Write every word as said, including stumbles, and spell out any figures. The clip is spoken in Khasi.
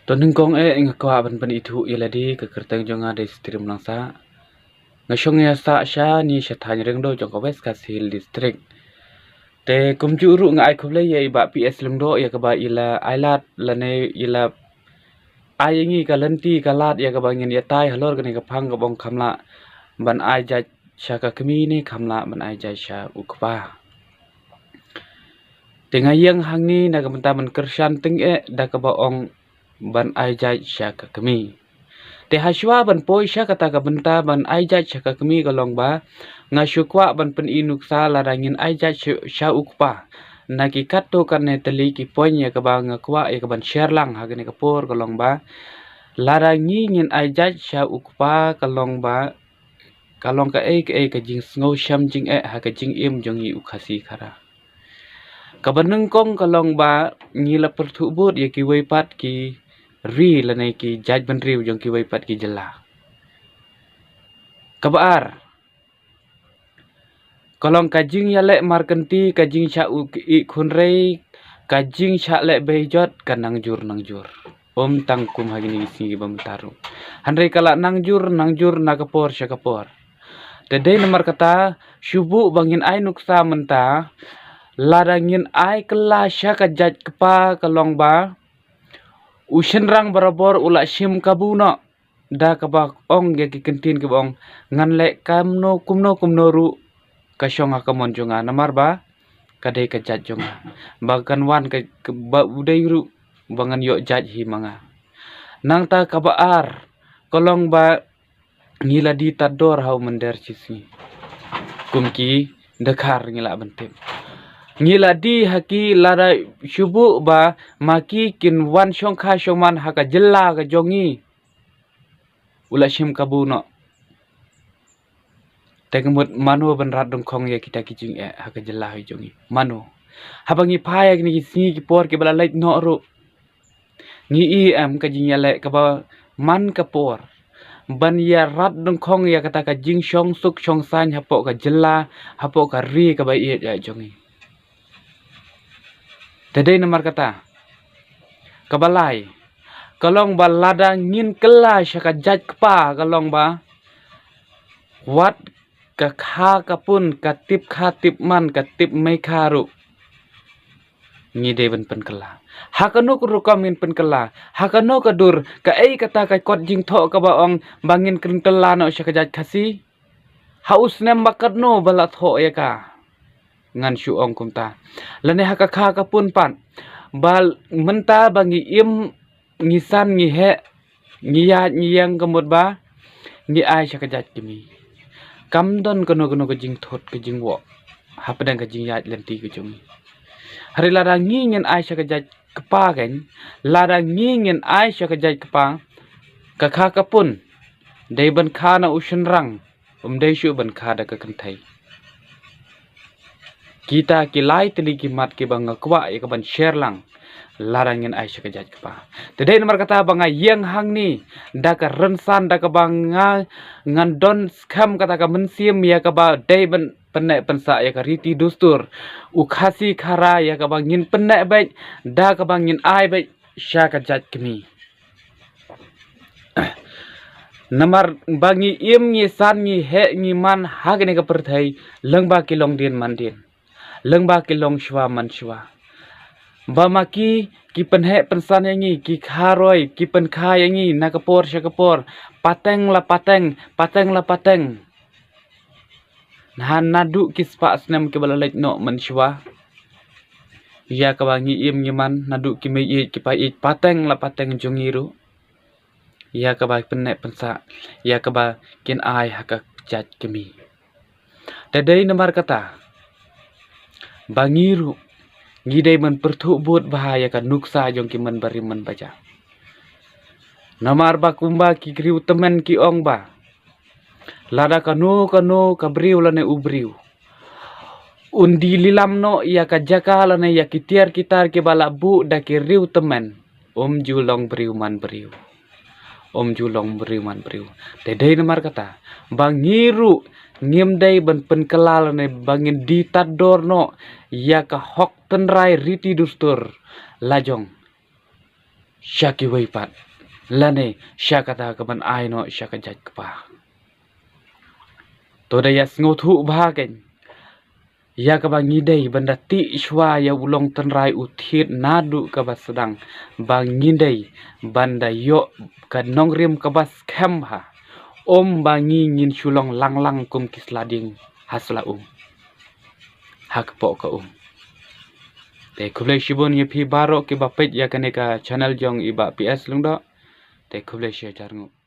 To nyngkong eh nga kwah ban pynithuh ïa lade, ka kyrteng jong nga dei Stream Langsah. Nga shong ïa sah sha ni sha thaiñ Riangdo jong ka West Khasi Hills District. Te kumjuh ruh nga ai khublei ïa i Bah P S Lyngdoh ïa kaba i la ai lad lane i la ai ïa ngi ka lynti ka lad ïa kaba ngin ïatai halor kane ka phang kaba ong kham lah ban ai jait sha ka kmie ne kham lah ban ai jait sha u kpa. Te nga ïeng hangne na ka bynta ban kyrshan tyngeh da kaba ong ban ai jait sha ka kmie. Te hashwa ban poi sha kata ka bynta ban ai jait sha ka kmie ka long ba nga shu kwah ban pyni nuksa lada ngin ai jait sha, sha u kpa. Na ki katto katne tylli ki point ïa kaba nga kwah ïa kaban share lang ha kane ka por ka long ba lada ngi ngin ai jait sha u kpa ka long ba ka long kaei kaei ka jingsngew shem jingeh ha ka jingim jong ngi u Khasi Khara. Kaba nyngkong ka long ba ngi la pyrthuh bud ïa kiwei pat ki ri lane ki jaitbynriew jong kiwei pat ki jylla. Kaba ar ka long ka jingïaleh markynti, ka jingshah u i khunrei, ka jingshah leh beijot ka nangjur nangjur. Ym tang kum ha kine ki sngi kiba mynta ruh. Hynrei ka la nangjur nangjur na ka por sha ka por. Te dei namar kata shu buh ba ngin ai nuksa mynta lada ngin ai kylla sha ka jait kpa ka long ba u shynrang barabor u la shim kabu noh. Da kaba ong ïa ki kyntien kiba ong ngan leh kumno kumno kumno ruh ka shong ha ka mon jong nga namar ba ka dei ka jait jong nga. Ba kan wan ka, ka ba u dei ruh ba ngan ïoh jait hi ma nga. Nangta kaba ar ka long ba ngi la die tad dor ha u mynder shisngi. Kum ki dkhar ngi lah ban tip. Ngi la die ha ki lada shu buh ba ma ki kin wan shongkha shongman ha ka jylla ka jong ngi. U la shim kabu noh. Te ka mut mano ban rat dyngkhong ïa kita ki jingeh ha ka jylla hi jong ngi? Mano? Haba ngi phai ïa kine ki sngi ki por kiba la leit noh ruh, ngi i em ka jingïaleh kaba man ka por ban ïa rat dyngkhong ïa kata ka jingshong suk shong saiñ hapoh ka jylla, hapoh ka ri kaba ïeit ïa jong ngi. Te dei namar kata kaba lai ka long ba lada ngin kylla sha ka jait kpa ka long ba wat ka kha ka pun, ka tip kha tip man, ka tip mei kha ruh ngi dei ban pynkylla. Ha kano ka rukom ngin pynkylla? Ha kano ka dur? Kaei kata ka kot jingthoh kaba ong ba ngin kylla noh sha ka jait Khasi? Ha u snem ba katno ba la thoh ïa ka? Ngan shu ong kumta. Lane ha ka kha ka pun pat ba mynta ba ngi im ngi san ngi heh ngi ïaid ngi ïeng ka mut ba ngi ai sha ka jait kmie. Kam don kano kano ka jingthut ka jingwoh hapdeng ka jingïaid lynti ka jong ngi. Hynrei lada ngi ngin ai sha ka jait kpa kan, lada ngi ngin ai sha ka jait kpa, ka kha ka pun dei ban kha na u shynrang, ym dei shuh ban kha da ka kynthei. Kita ki lai tylli ki mat kiba nga kwah ïa kaban share lang lada ngin ai sha ka jait kpa. Te dei namar kata ba nga ïeng hangne da ka rynsan da kaba nga ngan don skhem kata ka mynsiem ïa kaba dei ban pynneh pynsah ïa ka riti dustur u Khasi Khara ïa kaba ngin pynneh beit da kaba ngin ai beit sha ka jait kmie. Namar ba ngi im ngi san ngi heh ngi man ha kane ka pyrthei lyngba ki long dien man dien, lyngba ki long shuwa man shuwa. Ba ma ki ki pynheh pynsan ïa ngi, ki kha roi, ki pynkha ïa ngi na ka por sha ka por, pateng la pateng, pateng la pateng. Naduh ki spah snem kiba la leit noh mynshuwa ïa kaba ngi im ngi man, naduh ki mei ïeit ki pa ïeit, pateng la pateng jong ngi ruh ïa kaba pynneh pynsah ïa kaba kin ai ha ka jait kmie. Te dei namar kata ba ngi ruh ngi dei ban pyrthuh bud bha ïa ka nuksa jong ki man barim man baja. Namar ba kumba ki riew tymmen ki ong ba lada kano kano ka briew lane u briew un die lilam noh ïa ka jaka lane ïa ki tiar ki tar kiba la buh da ki riew tymmen, ym ju long briew man briew. Ym ju long briew man briew. Te dei namar kata ba ngi ruh ngim dei ban pynkylla lane ba ngin die tad dor noh ïa ka hok tynrai riti dustur la jong sha kiwei pat, lane sha kata ka ban ai noh sha ka jait kpa. To da ïa sngewthuh bha kein ïa kaba ngi dei ban da tih shuwa ïa u long tynrai u thied naduh kaba sdang, ba ngi dei ban da ïoh ka nongrim kaba skhem bha, ym ba ngi ngin shu long lang lang kum ki sla dieng ha sla um, ha kpoh ka um. Te khublei shibun ïa phi baroh kiba peit ïa kane ka channel jong i Bah P S Lyngdoh. Te khublei shihajar nguh.